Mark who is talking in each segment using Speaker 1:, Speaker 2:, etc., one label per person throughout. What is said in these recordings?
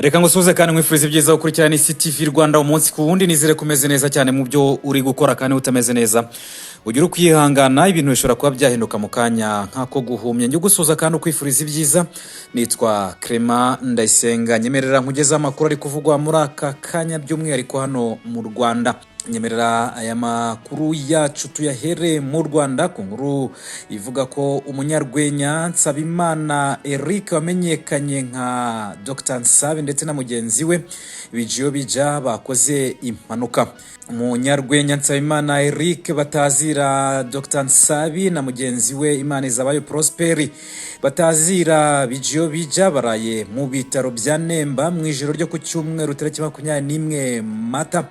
Speaker 1: Reka ngusuhuze kandi nkwifuriza ibyiza gukurikirana Isi TV Rwanda umunsi ku wundi. Nizere ko umeze neza cyane mu byo uri gukora, kandi utameze neza ugira ukwihangana, ibintu bishobora kuba byahinduka mu kanya nk'ako guhumya. Njye ugusuhuza kandi ukwifuriza ibyiza nitwa Clement Ndayisenga. Nyemerera nkugezeho amakuru ari kuvugwa muri aka kanya, by'umwihariko hano mu Rwanda. Nyemerera aya makuru yacu tuyahere mu Rwanda ku nkuru ivuga ko umunyarwenya Nsabimana Eric wamenyekanye nka Dr Nsabi ndetse na mugenzi we Bijiyo Bija bakoze impanuka. Umunyarwenya Nsabimana Eric batazira Dr Nsabi na mugenzi we Imanizabayo Prosperi batazira Bijiyo Bija baraye mu bitaro bya Nemba mu ijoro ryo ku cyumweru tariki 21 Mata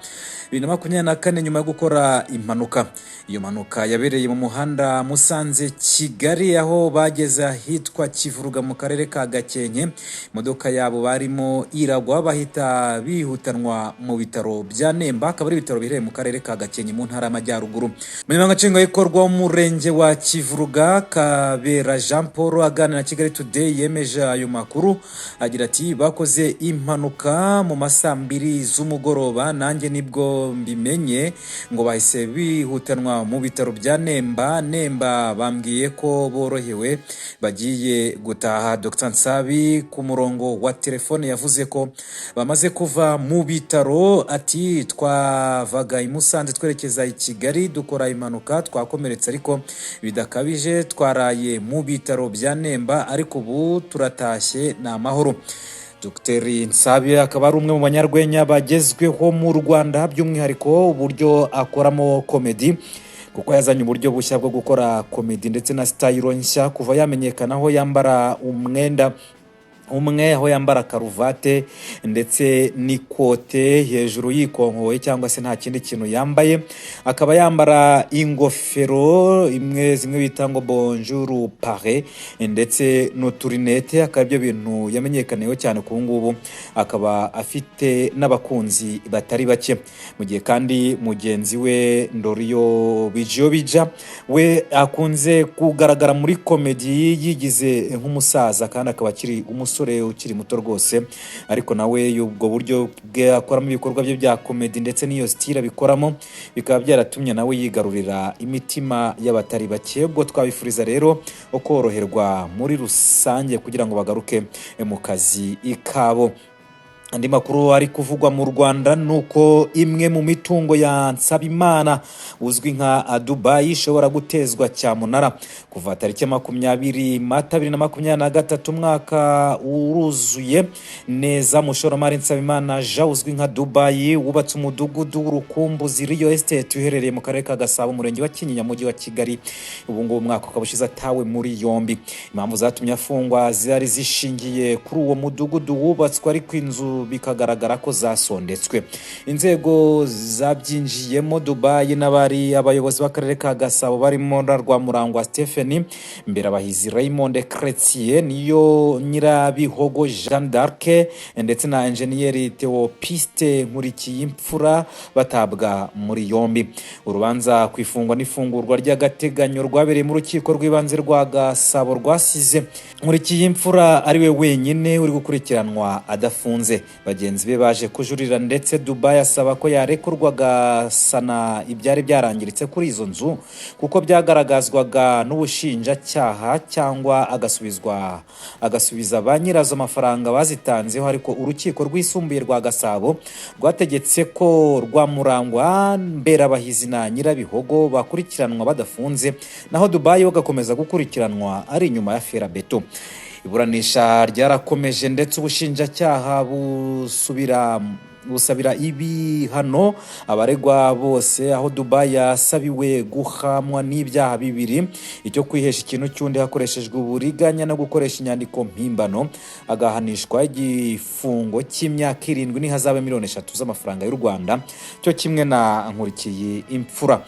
Speaker 1: 2024 nyuma yo gukora impanuka. Iyo mpanuka yabereye mu muhanda Musanze Kigali, aho bageze ahitwa Kivuruga mu karere ka Gakenke, imodoka yabo barimo iragwa, bahita bihutanwa mu bitaro bya Nemba, akaba ari ibitaro biherereye mu karere ka Gakenke mu Ntara y'Amajyaruguru. Umunyamabanga Nshingwabikorwa w'umurenge wa Kivuruga, Kabera Jean Paul, aganira na Kigali Today yemeje ayo makuru, agira ati: "Bakoze impanuka mu ma saa 2 z'umugoroba, nanjye nibwo mbimenye ngo bahise bihutanwa mu bitaro bya Nemba. Nemba bambwiye ko borohewe, bagiye gutaha." Dr Nsabi ku murongo wa telefone yavuze ko bamaze kuva mu bitaro, ati: "Twavaga i Musanze twerekeza i Kigali dukora impanuka, twakomeretse ariko bidakabije, twaraye mu bitaro bya Nemba ariko ubu turatashye, ni amahoro." Dr Nsabi akaba ari umwe mu banyarwenya bagezweho mu Rwanda, by'umwihariko uburyo akoramo comedy, kuko yazanye uburyo bushya bwo gukora comedy ndetse na style nshya kuva yamenyekana, aho yambara umwenda umwe, aho yambara karuvate ndetse n'ikote hejuru yikonkoye cyangwa se nta kindi kintu yambaye, akaba yambara ingofero imwe zimwe bita ngo bonjour pare ndetse n'uturinete, akaba ibyo bintu yamenyekaniyeho cyane. Ku ngubu akaba afite n'abakunzi batari bake, mu gihe kandi mugenzi we Ndoriyo Bijiyo Bija we akunze kugaragara muri comedy yigize nk'umusaza kandi akaba akiri umusore ukiri muto rwose, ariko nawe ubwo buryo bwe akoramo ibikorwa bye bya comedy ndetse n'iyo style abikoramo bikaba byaratumye nawe yigarurira imitima y'abatari bake. Ubwo twabifuriza rero koroherwa muri rusange kugira ngo bagaruke mu kazi kabo. Andi makuru ari kuvugwa mu Rwanda ni uko imwe mu mitungo ya Nsabimana uzwi nka Dubayi ishobora gutezwa cyamunara. Kuva tariki 20 Mata 2023, umwaka uruzuye neza, umushoramari Nsabimana Jean uzwi nka Dubayi wubatse umudugudu w'Urukumbuzi Real Estate uherereye mu karere ka Gasabo, umurenge wa Kinyinya, mujyi wa Kigali, ubu ngubu umwaka ukaba ushize atawe muri yombi. Impamvu zatumye afungwa zari zishingiye kuri uwo mudugudu wubatswe ariko inzu bikagaragara ko zasondetswe. Inzego zabyinjiyemo, Dubayi n'abari abayobozi b'akarere ka Gasabo barimo na Rwamurangwa Stephen, Mberabahizi Raymond Chrétien, niyo Nyirabihogo Jeanne d'Arc ndetse na Enjeniyeri Theopiste Nkurikiyimfura batabwa muri yombi. Urubanza ku ifungwa n'ifungurwa ry'agateganyo rwabereye mu rukiko rw'ibanze rwa Gasabo rwasize Nkurikiyimfura ari we wenyine uri gukurikiranwa adafunze. Bagenzi be baje kujurira, ndetse Dubai asaba ko yarekurwa agasana ibyari byarangiritse kuri izo nzu kuko byagaragazwaga n'ubushinjacyaha, cyangwa agasubizwa agasubiza ba nyirazo amafaranga bazitanzeho. Ariko urukiko rwisumbuye rwa Gasabo rwategetse ko Rwamurangwa, Mberabahizi na Nyirabihogo bakurikiranwa badafunze, naho Dubai we agakomeza gukurikiranwa ari inyuma ya ferabeto. Iburanisha ryarakomeje, ndetse ubushinjacyaha busubira busabira ibihano abaregwa bose, aho Dubai yasabiwe guhamwa n'ibyaha bibiri: icyo kwihesha ikintu cy'undi hakoreshejwe uburiganya no gukoresha inyandiko mpimbano, agahanishwa igifungo cy'imyaka 7 n'ihazabu 3 miliyoni z'amafaranga y'u Rwanda, cyo kimwe na Nkurikiye Imfura.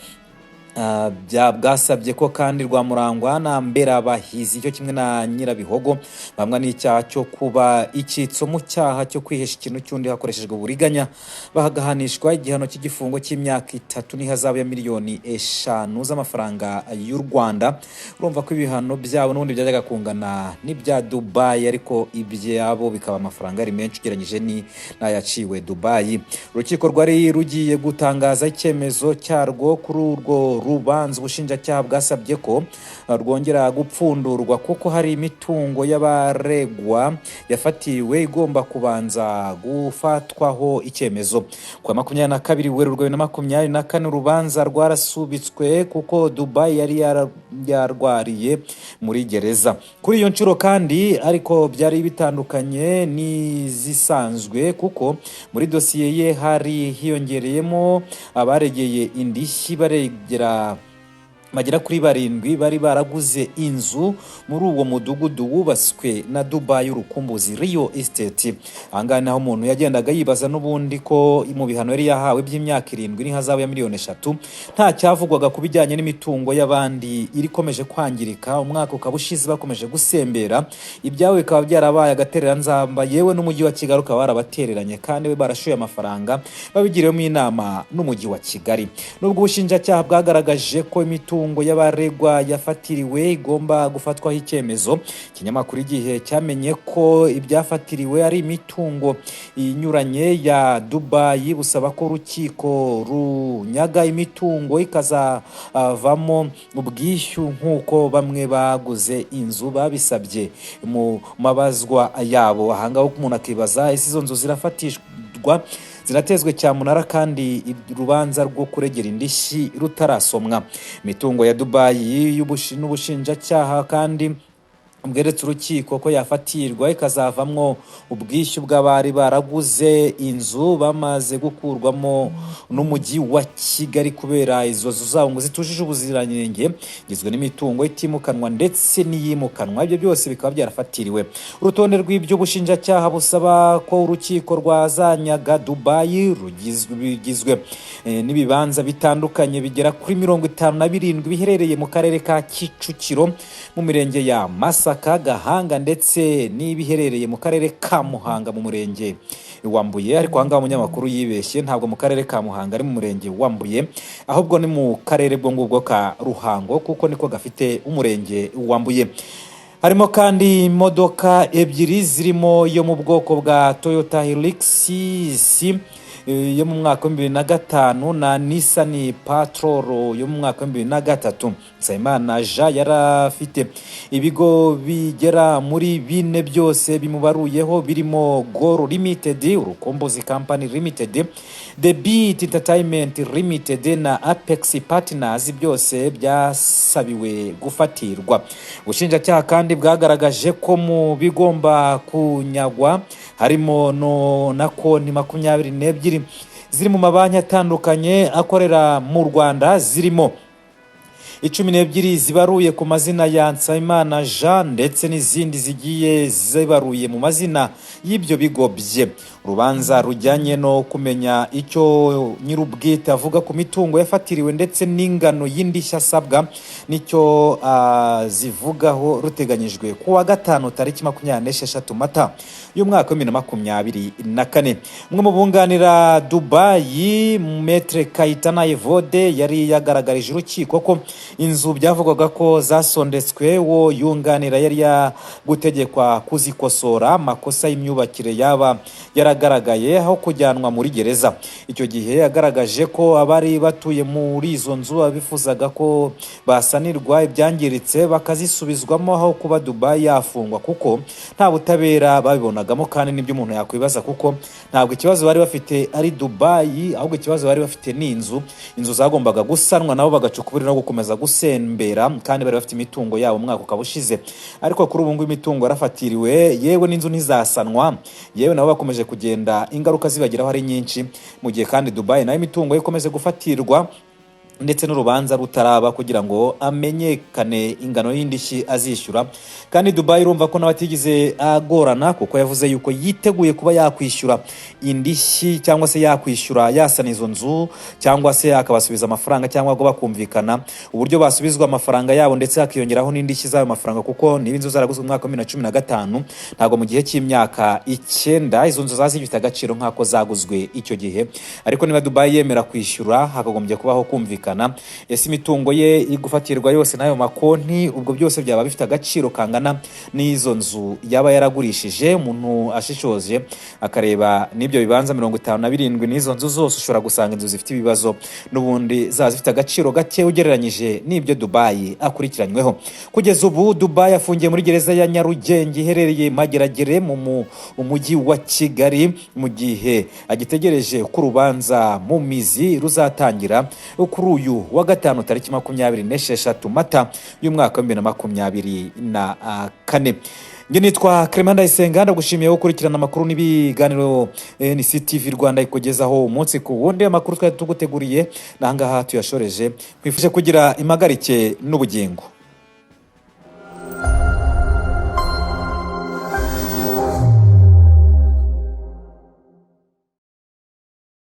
Speaker 1: Bwasabye ko kandi Rwamurangwa na Mberabahizi cyo kimwe na Nyirabihogo bamwe n'icyaha cyo kuba icyitso mu cyaha cyo kwihesha ikintu cy'undi hakoreshejwe uburiganya, bagahanishwa igihano cy'igifungo cy'imyaka 3 n'ihazabu ya miliyoni 5 z'amafaranga y'u Rwanda. Urumva ko ibihano byabo n'ubundi byajyaga kungana n'ibya Dubai, ariko ibyabo bikaba amafaranga ari menshi ugereranyije n'ayaciwe Dubai. Urukiko rwari rugiye gutangaza icyemezo cyarwo kuri urwo rubanza. Ubushinjacyaha bwasabye ko rwongera gupfundurwa kuko hari imitungo y'abaregwa yafatiriwe igomba kubanza gufatwaho icyemezo. Ku wa 22 Werurwe 2024 urubanza rwarasubitswe kuko Dubai yari yarwariye muri gereza. Kuri iyo nshuro kandi ariko byari bitandukanye n'izisanzwe, kuko muri dosiye ye hari hiyongereyemo abaregeye indishyi baregera bagera kuri barindwi bari baraguze inzu muri uwo mudugudu wubatswe na Dubai Urukumbuzi Real Estate. Ahangaha naho umuntu yagendaga yibaza n'ubundi ko mu bihano yari yahawe by'imyaka 7 n'ihazabu ya miliyoni 3 nta cyavugwaga ku bijyanye n'imitungo y'abandi iri ikomeje kwangirika, umwaka ukaba ushize bakomeje gusembera, ibyabo bikaba byarabaye agatereranzamba, yewe n'umujyi wa Kigali ukaba warabatereranye kandi we barashoye amafaranga babigiriwemo inama n'umujyi wa Kigali. Nubwo ubushinjacyaha bwagaragaje ko imitungo y'abaregwa yafatiriwe igomba gufatwaho icyemezo, ikinyamakuru Igihe cyamenye ko ibyafatiriwe ari imitungo inyuranye ya Dubai, busaba ko urukiko runyaga imitungo ikazavamo ubwishyu nk'uko bamwe baguze inzu babisabye mu mabazwa yabo. Ahangaha umuntu akibaza: ese izo nzu zirafatishwa, zinatezwe cyamunara kandi urubanza rwo kuregera indishyi rutarasomwa? Imitungo ya Dubai n'ubushinjacyaha kandi bweretse urukiko ko yafatirwa ikazavamwo ubwishyu bw'abari baraguze inzu bamaze gukurwamo n'umujyi wa Kigali kubera izo nzu zabo ngo zitujuje ubuziranenge, igizwe n'imitungo itimukanwa ndetse n'iyimukanwa, ibyo byose bikaba byarafatiriwe. Urutonde rw'ibyo ubushinjacyaha busaba ko urukiko rwazanyaga Dubai rugizwe n'ibibanza bitandukanye bigera kuri 57 biherereye mu karere ka Kicukiro, mu mirenge ya Masaka, Gahanga, ndetse n'ibiherereye mu karere ka Muhanga mu murenge wa Mbuye. Ariko ahangaha umunyamakuru yibeshye, ntabwo mu karere ka Muhanga ari mu murenge wa Mbuye, ahubwo ni mu karere bwo ngubwo ka Ruhango, kuko niko gafite umurenge wa Mbuye. Harimo kandi imodoka ebyiri zirimo iyo mu bwoko bwa Toyota Hilux yo mu mwaka wa 2005 na Nissan Patrol yo mu mwaka wa 2003. Nsabimana Jean yari afite ibigo bigera muri bine byose bimubaruyeho, birimo Goro Limited, Urukumbuzi Company Limited, The Beat Entertainment Limited na Apex Partners, byose byasabiwe gufatirwa. Ubushinjacyaha kandi bwagaragaje ko mu bigomba kunyagwa harimo no na konti 22 ziri mu mabanki atandukanye akorera mu Rwanda, zirimo 12 zibaruye ku mazina ya Nsabimana Jean ndetse n'izindi zigiye zibaruye mu mazina y'ibyo bigo bye. Urubanza rujyanye no kumenya icyo nyir'ubwite avuga ku mitungo yafatiriwe ndetse n'ingano y'indishyi asabwa nicyo zivugaho ruteganyijwe ku wa gatanu tariki 26 Mata y'umwaka wa 2024. Umwe mu bunganira Dubai, Maître Kayitana Evode, yari yagaragarije urukiko ko inzu byavugwaga ko zasondetswe wo yunganira yari gutegekwa kuzikosora amakosa y'imyubakire yaba yaragaragaye aho kujyanwa muri gereza. Icyo gihe yagaragaje ko abari batuye muri izo nzu bifuzaga ko basanirwa ibyangiritse bakazisubizwamo aho kuba Dubai yafungwa, kuko nta butabera babibonagamo. Kandi nibyo umuntu yakwibaza, kuko ntabwo ikibazo bari bafite ari Dubai, ahubwo ikibazo bari bafite ni inzu. Inzu zagombaga gusanwa nabo bagaca ukubiri no gukomeza gusembera, kandi bari bafite imitungo yabo umwaka ukaba ushize. Ariko kuri ubu ngubu imitungo yarafatiriwe, yewe n'inzu ntizasanwa, yewe nabo bakomeje kugenda ingaruka zibageraho ari nyinshi, mu gihe kandi Dubai nayo imitungo ye ikomeje gufatirwa. ndetse n'urubanza rutaraba kugira ngo amenyekane ingano y'indishyi azishyura. Kandi Dubai urumva ko nawe atigeze agorana, kuko yavuze yuko yiteguye kuba yakwishyura indishyi cyangwa se yakwishyura yasana izo nzu, cyangwa se akabasubiza amafaranga, cyangwa ngo bakumvikana uburyo basubizwa amafaranga yabo, ndetse hakiyongeraho n'indishyi z'ayo mafaranga. Kuko niba inzu zaraguzwe mu mwaka wa 2015, ntabwo mu gihe cy'imyaka 9 izo nzu zazifite agaciro nk'ako zaguzwe icyo gihe. Ariko niba Dubai yemera kwishyura, hakagombye kubaho kumvikana. Ese imitungo ye igufatirwa yose n'ayo makonti, ubwo byose byaba bifite agaciro kangana n'izo nzu yaba yaragurishije? Umuntu ashishoje akareba n'ibyo bibanza 57 n'izo nzu zose, ushobora gusanga inzu zifite ibibazo n'ubundi zaba zifite agaciro gake ugereranyije n'ibyo Dubai akurikiranyweho. Kugeza ubu Dubai afungiye muri gereza ya Nyarugenge iherereye Mageragere mu mujyi wa Kigali, mu gihe agitegereje ko urubanza mu mizi ruzatangira kuri uyu wa gatanu, tariki 26 Mata y'umwaka wa 2024. Njye nitwa Clement Ndayisenga, ndagushimiye gukurikirana amakuru n'ibiganiro ni CTV Rwanda ikugezaho umunsi ku wundi. Amakuru twari tuguteguriye n'ahangaha tuyashoreje, nkwifuje kugira impagarike n'ubugingo.